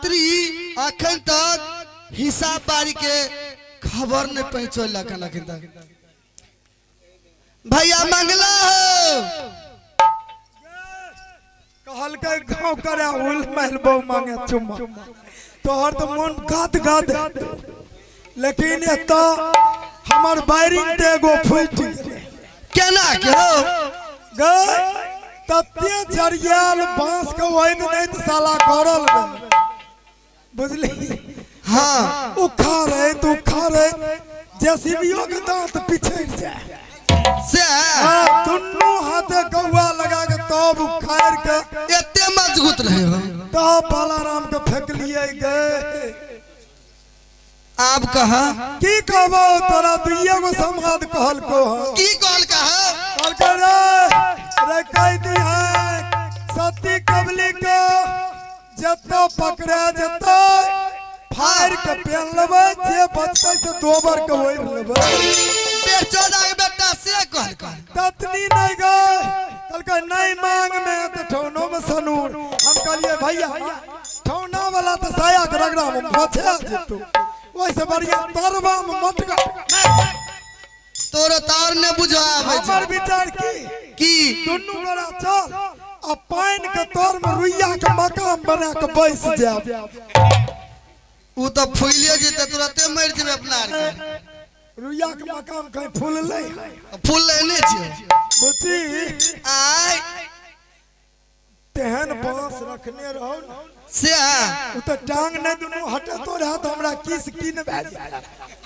मंत्री अखन तक हिसाब बारी के खबर नहीं पहुंचौलक हन अखन तक। भैया मंगला हो। कहलकै गाँव करे उल महल बहु मांगे चुम्मा, तोहर तो मन गद गद हेतौ, लेकिन एतऽ हमर बायरिंग ते एगो फूटि गेलै। केना के हो? गए तते जरियाल बांस के ओहि नहि तऽ साला गड़ल रहे, बुझली? हाँ। उखाड़ैत उखाड़ैत जेसीबियो के दांत पिछड़ि जाय से। हाँ, दुनू हाथे कौआ लगा के तब उखाड़ के एते मजबूत रहे हो। तब बालाराम के फेंकलिए गए। आब कहा की कहबो तोरा, दुइये गो समाद कहलको हँ। की कहल कहा? कहलकै रे रे कहि दी है सती कबली के जतऽ पकड़ा जेतै फाड़ि के पेन लेबै, जे बचतै से दोबर के ओढ़ि लेबै। बेचोदा के बेटा से कहल कह? ततनी नहीं गए, कहलकै नहीं मांग में तो ठौनो में सनूर। हम कहलिए भैया ठौना वाला तो साया के रगड़ा में बचे जेतौ, ओहिसे बढ़िया तरवा में मटका। तोरो तार ने बुझा आबै छै। हमर विचार की की? दुनू गोरा चल आ पानि के तर में रुइया के मकान बना के बैस जाब। उ तो फूलिए जेतै, तुरते मरि जेबै अपना आर के। रुइया के मकान कहीं फूललै? फूल लेने छियै। बुची आय तेहन बांस रखने रहो ने से। उ तो टांग नहीं दुनू हटेतो रहे तो हमरा की से की ने भए जाए।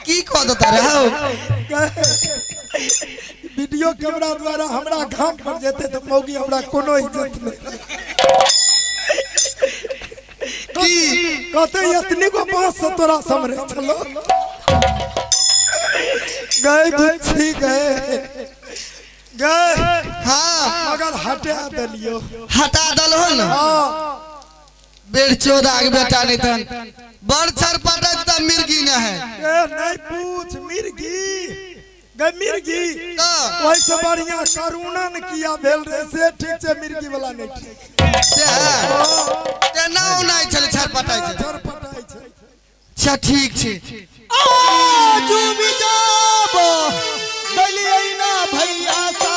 की कह देता रहो? वीडियो कैमरा द्वारा हमरा घाम पर जेते तो मौगी हमरा कोनो इज्जत नहीं। की कहते एतनी गो बांस से तोरा समरे छलो गए गुच्छी गए गए। हाँ। मगर हटा देलियो। हटा दल हो ने? हाँ। बेर चोदा के बेटा नहीं तन बड़ छरपटत त मिर्गी न है। ए नहीं पूछ, मिर्गी गए मिर्गी। तो ओहिसे बढ़िया करुणा ने किया भेल रहे से ठीक छै, मिर्गी वाला नहीं ठीक। से है तेना उनाइ छलै छरपटाइ छै। छरपटाइ छै। अच्छा ठीक छै। आजू भी जाब दलियै ना भैया सा।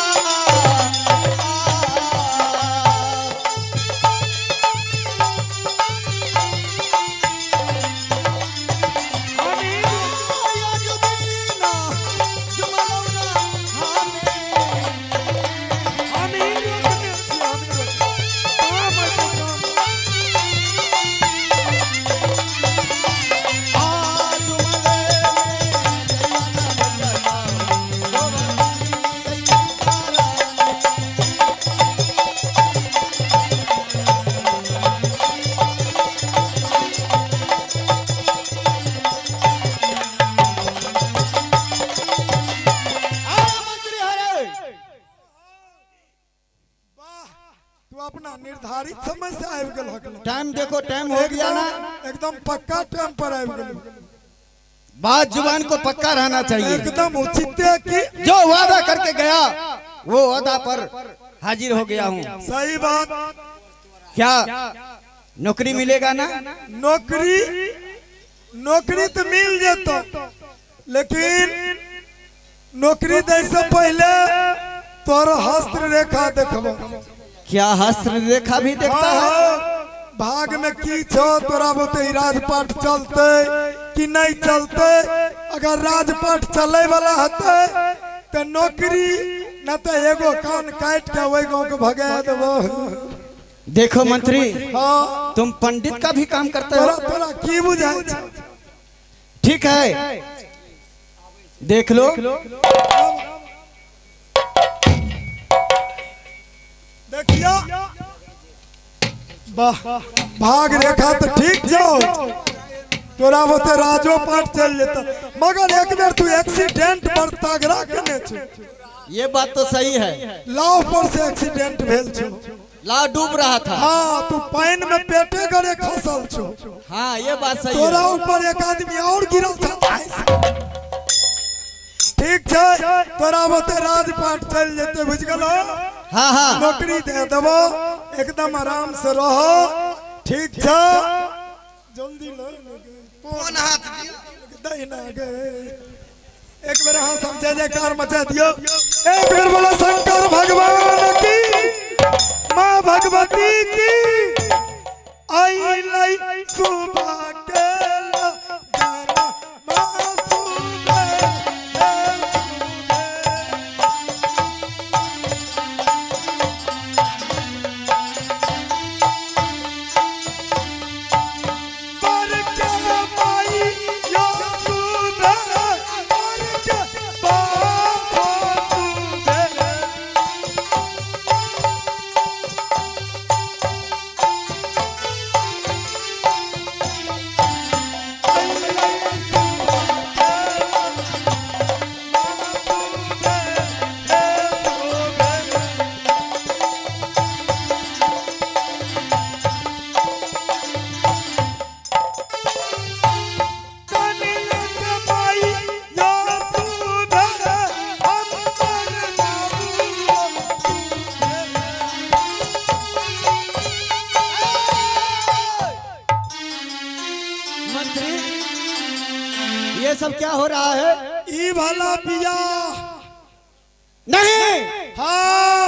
हम ही रोकने छी, हम ही रोकने। काम है तो काम। वाह, तू अपना निर्धारित समय से आबि गेल हक। टाइम देखो, टाइम हो गया ना? एकदम पक्का टाइम पर आबि गेल। बात जुबान को पक्का रहना चाहिए। एकदम उचित है कि जो वादा करके गया वो वादा पर हाजिर हो गया हूँ। सही बात। क्या नौकरी मिलेगा ना? नौकरी नौकरी तो मिल जेतो, लेकिन नौकरी दै से पहले तोर हस्त्र रेखा देखबो। क्या हस्त्र रेखा भी देखता है? हाँ, भाग में की छो तोरा बोते राजपाट चलते कि नहीं चलते। अगर राजपाट चले वाला हते तो नौकरी, न तो एगो कान काट के वही गांव के भगा देबो। देखो मंत्री। हाँ। तुम पंडित का भी काम करते तोरा हो। तोरा की बुझाय छै? ठीक है, देख लो। देखियो, वाह, भाग रेखा तो ठीक जाओ, तोरा बोते राजो पाट चल जेता, मगर एक बेर तू एक्सीडेंट पर तगड़ा केने छो। ये बात तो सही है। लाव पर से एक्सीडेंट भेल छो। लाव डूब रहा था। हाँ, तू पानि में पेटे गरे खसल छो। हाँ, ये बात सही तोरा है। ऊपर एक आदमी और गिरल था। ठीक छै, तोरा बोते राजपाट चल जेते, बुझ गेलो? हाँ हाँ। नौकरी दे देबो, एकदम आराम से रहो। ठीक छै, जल्दी लो। कोन हाथ दियो? दहिना गे। एक बेर अहाँ सब जय जयकार मचा दियो। एक बेर बोलो शंकर भगवान की, माँ भगवती की। आई लई सुबह के लगन माँ सुबह पर के माई यो सुबह पर के बाप सुबह। मंत्री, ये सब क्या हो रहा है? ई भला बियाह नहीं। हाँ,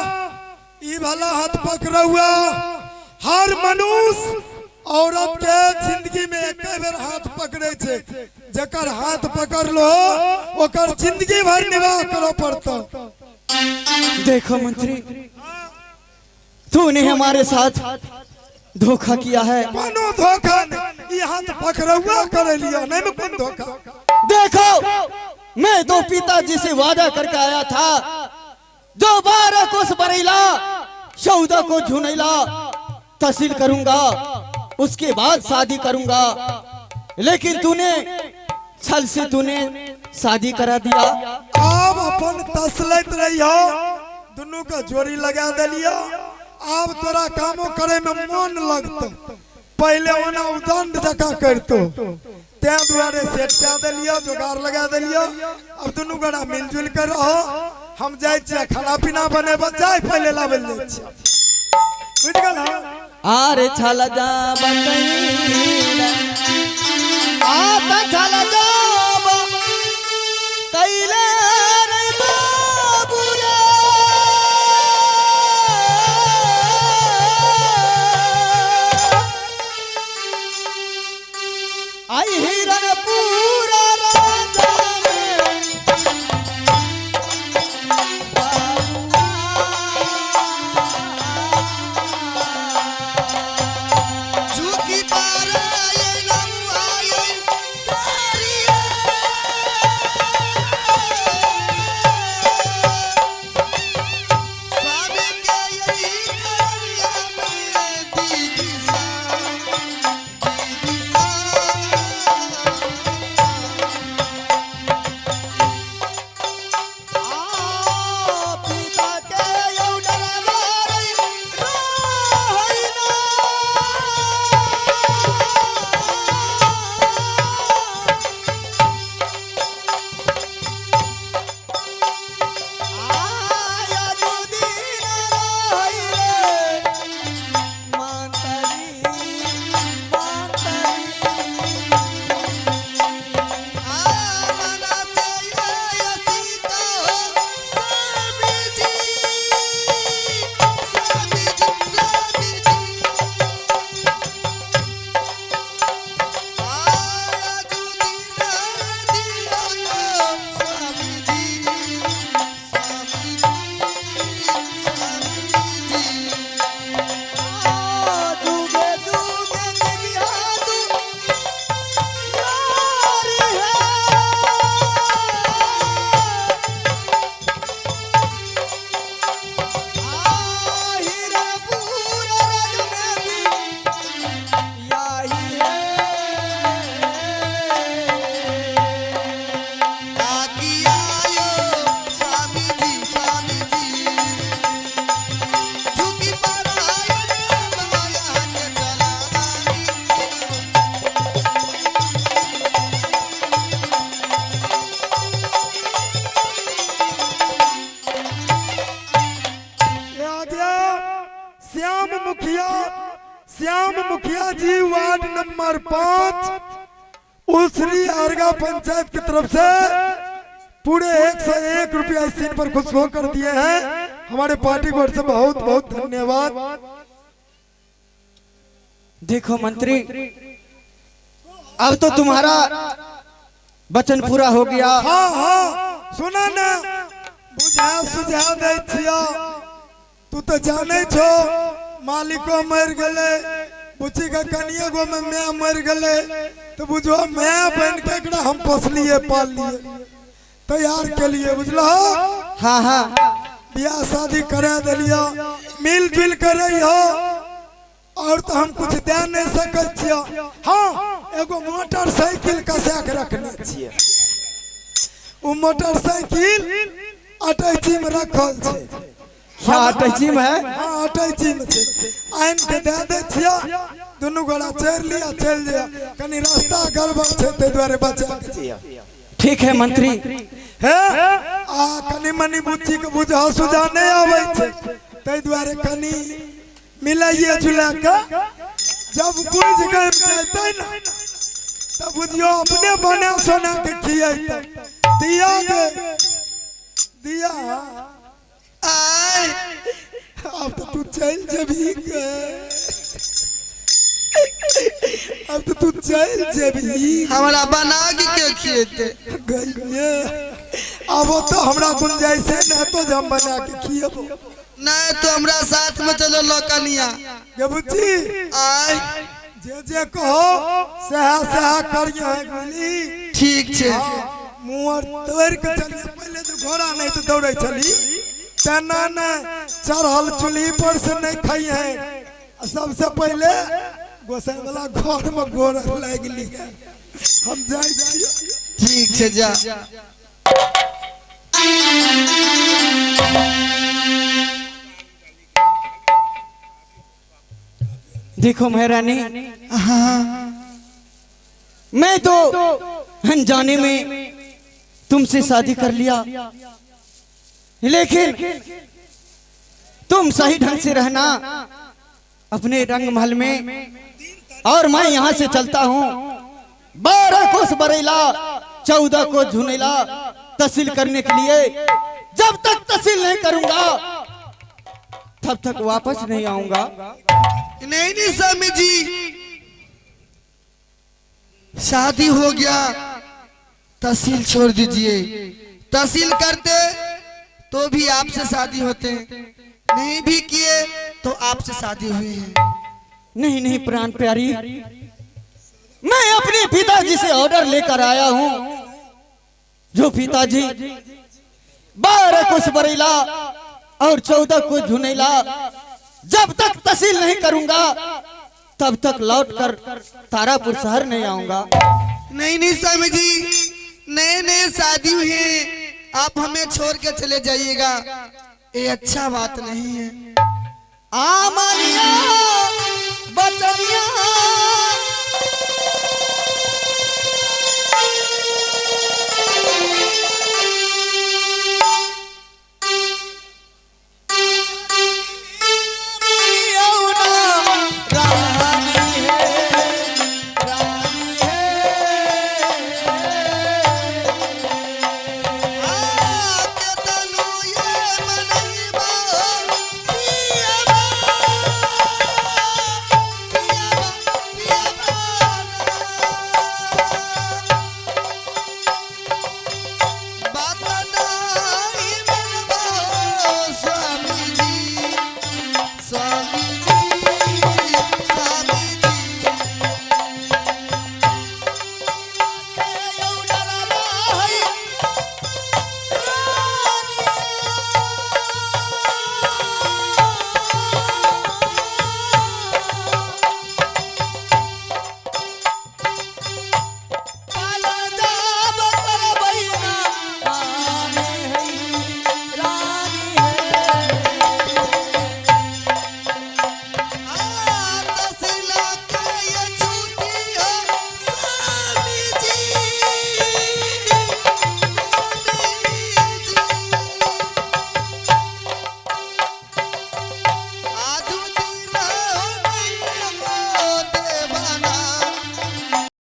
ई भला हाथ पकड़ुआ। हर मनुष्य औरत के जिंदगी में एक बेर हाथ पकड़े छे, जकर हाथ पकड़ लो ओकर जिंदगी भर निवाह करो पड़तो। देखो मंत्री, तूने हमारे साथ धोखा किया है। कोनो धोखा नहीं, ई हाथ पकड़ुआ करे लिया नहीं में कोन धोखा। देखो, मैं तो पिताजी से वादा करके आया था, जो 12 कोस बरेला 14 को झुनैला तहसील करूंगा, उसके बाद शादी करूंगा, लेकिन तूने छल से तूने शादी करा दिया। आब अपन तसलैत रहियो, दुनू के जोड़ी लगा देलियो। आब तोरा कामो करे में मन लगतो, पहले ओना उदंड जकाँ करतो, तें दुआरे सेट कए देलियो, जोगार लगा देलियो। अब दुनू गोरा मिलजुल के रहो। हम जाइ छियै खाना पीना बनेबो, जाय पहले लाबै लए जाइ छियै, बुझि गेल? आरे छल जाब कैला, आत छल जाब कैला रे बाबू रे। आई हिरन पूरा राजा में झुकी पार आये नम आये तारिये। स्वामी के यही करिया मेरे दीदी सा, दीदी सा। 5 उसरी आरगा पंचायत की तरफ से पूरे 101 रुपया इस सीन पर खुश होकर दिए हैं। हमारे पार्टी बोर्ड से बहुत बहुत धन्यवाद। देखो मंत्री, अब तो तुम्हारा वचन पूरा हो गया। हाँ हाँ सुना ना, बुझा सुझा दै छियो, तू तो जाने छो मालिको मर गले, बुची के कनिए गो में मैं मर गले, तो बुझो मैं बन के एकरा हम पोसलिए पाल लिए तैयार के लिए, बुझलो? हाँ हाँ ब्याह शादी करा दिलियो, मिल जुल कर रही हो, और तो हम कुछ दे नहीं सकै छियो। हाँ एगो मोटरसाइकिल कसा के रखने छियै, उ मोटरसाइकिल अटैची में रखल छै। हाँ अटैची में है। हाँ अटैची में छै, आनि के दे दै छियो, दुनू गोड़ा चढ़ि लिअ चलि जाइए, कनी रास्ता गड़बड़ छै ताहि दुआरे बचा के छियै। ठीक है मंत्री। हे आ कनी मनी बुच्ची के बुझा सुझा नहीं आबै छै ताहि दुआरे कनी मिलाइए जुला के जब बुझ गए जेतै ने तब बुझियो अपने बना सोना के खियेतै। दिया दे दिया आय अब तो तू चल जेबही गे, अब तो तू चल जेबही। हमरा बना के के खिएते गइये अब तो हमरा गुंजाइश है ना तो हम बना के खियेबो। नहीं तो हमरा साथ में चलो लकनिया। गे बुच्ची आय जे जे कहो सहा सहा करियो है बुझली। ठीक छे। मुँह आर तोड़ के चलिए, पहले तो घोड़ा नहीं तो दौड़े चली तेना ने चढ़ल चूल्ही पर से नहीं खाई है। सबसे पहले गोसाई वाला घर में गोड़ लागि ली हम जाए छियै। ठीक छे जा। देखो महारानी, हाँ मैं तो अनजाने में तुमसे शादी कर लिया, लेकिन तुम सही ढंग से रहना अपने रंग महल में, और मैं यहाँ से चलता हूँ। 12 कोस बरेला 14 कोस झुनेला तहसील करने के लिए। जब तक तहसील नहीं करूंगा तब तक वापस नहीं आऊंगा। नहीं नहीं स्वामी जी, शादी हो गया, तहसील छोड़ दीजिए। तहसील करते तो भी आपसे शादी होते, नहीं भी किए तो आपसे शादी हुई है। नहीं नहीं प्राण प्यारी, मैं अपने पिताजी से ऑर्डर लेकर आया हूं। जो पिताजी 12 कोस बरेला और 14 कोस झुनेला जब तक तहसील नहीं करूंगा तब तक लौटकर तारापुर शहर नहीं आऊंगा। नहीं नहीं स्वामी जी, नए नए शादी हुए हैं, आप हमें छोड़ के चले जाइएगा, ये अच्छा बात नहीं है। आमनिया बचनिया।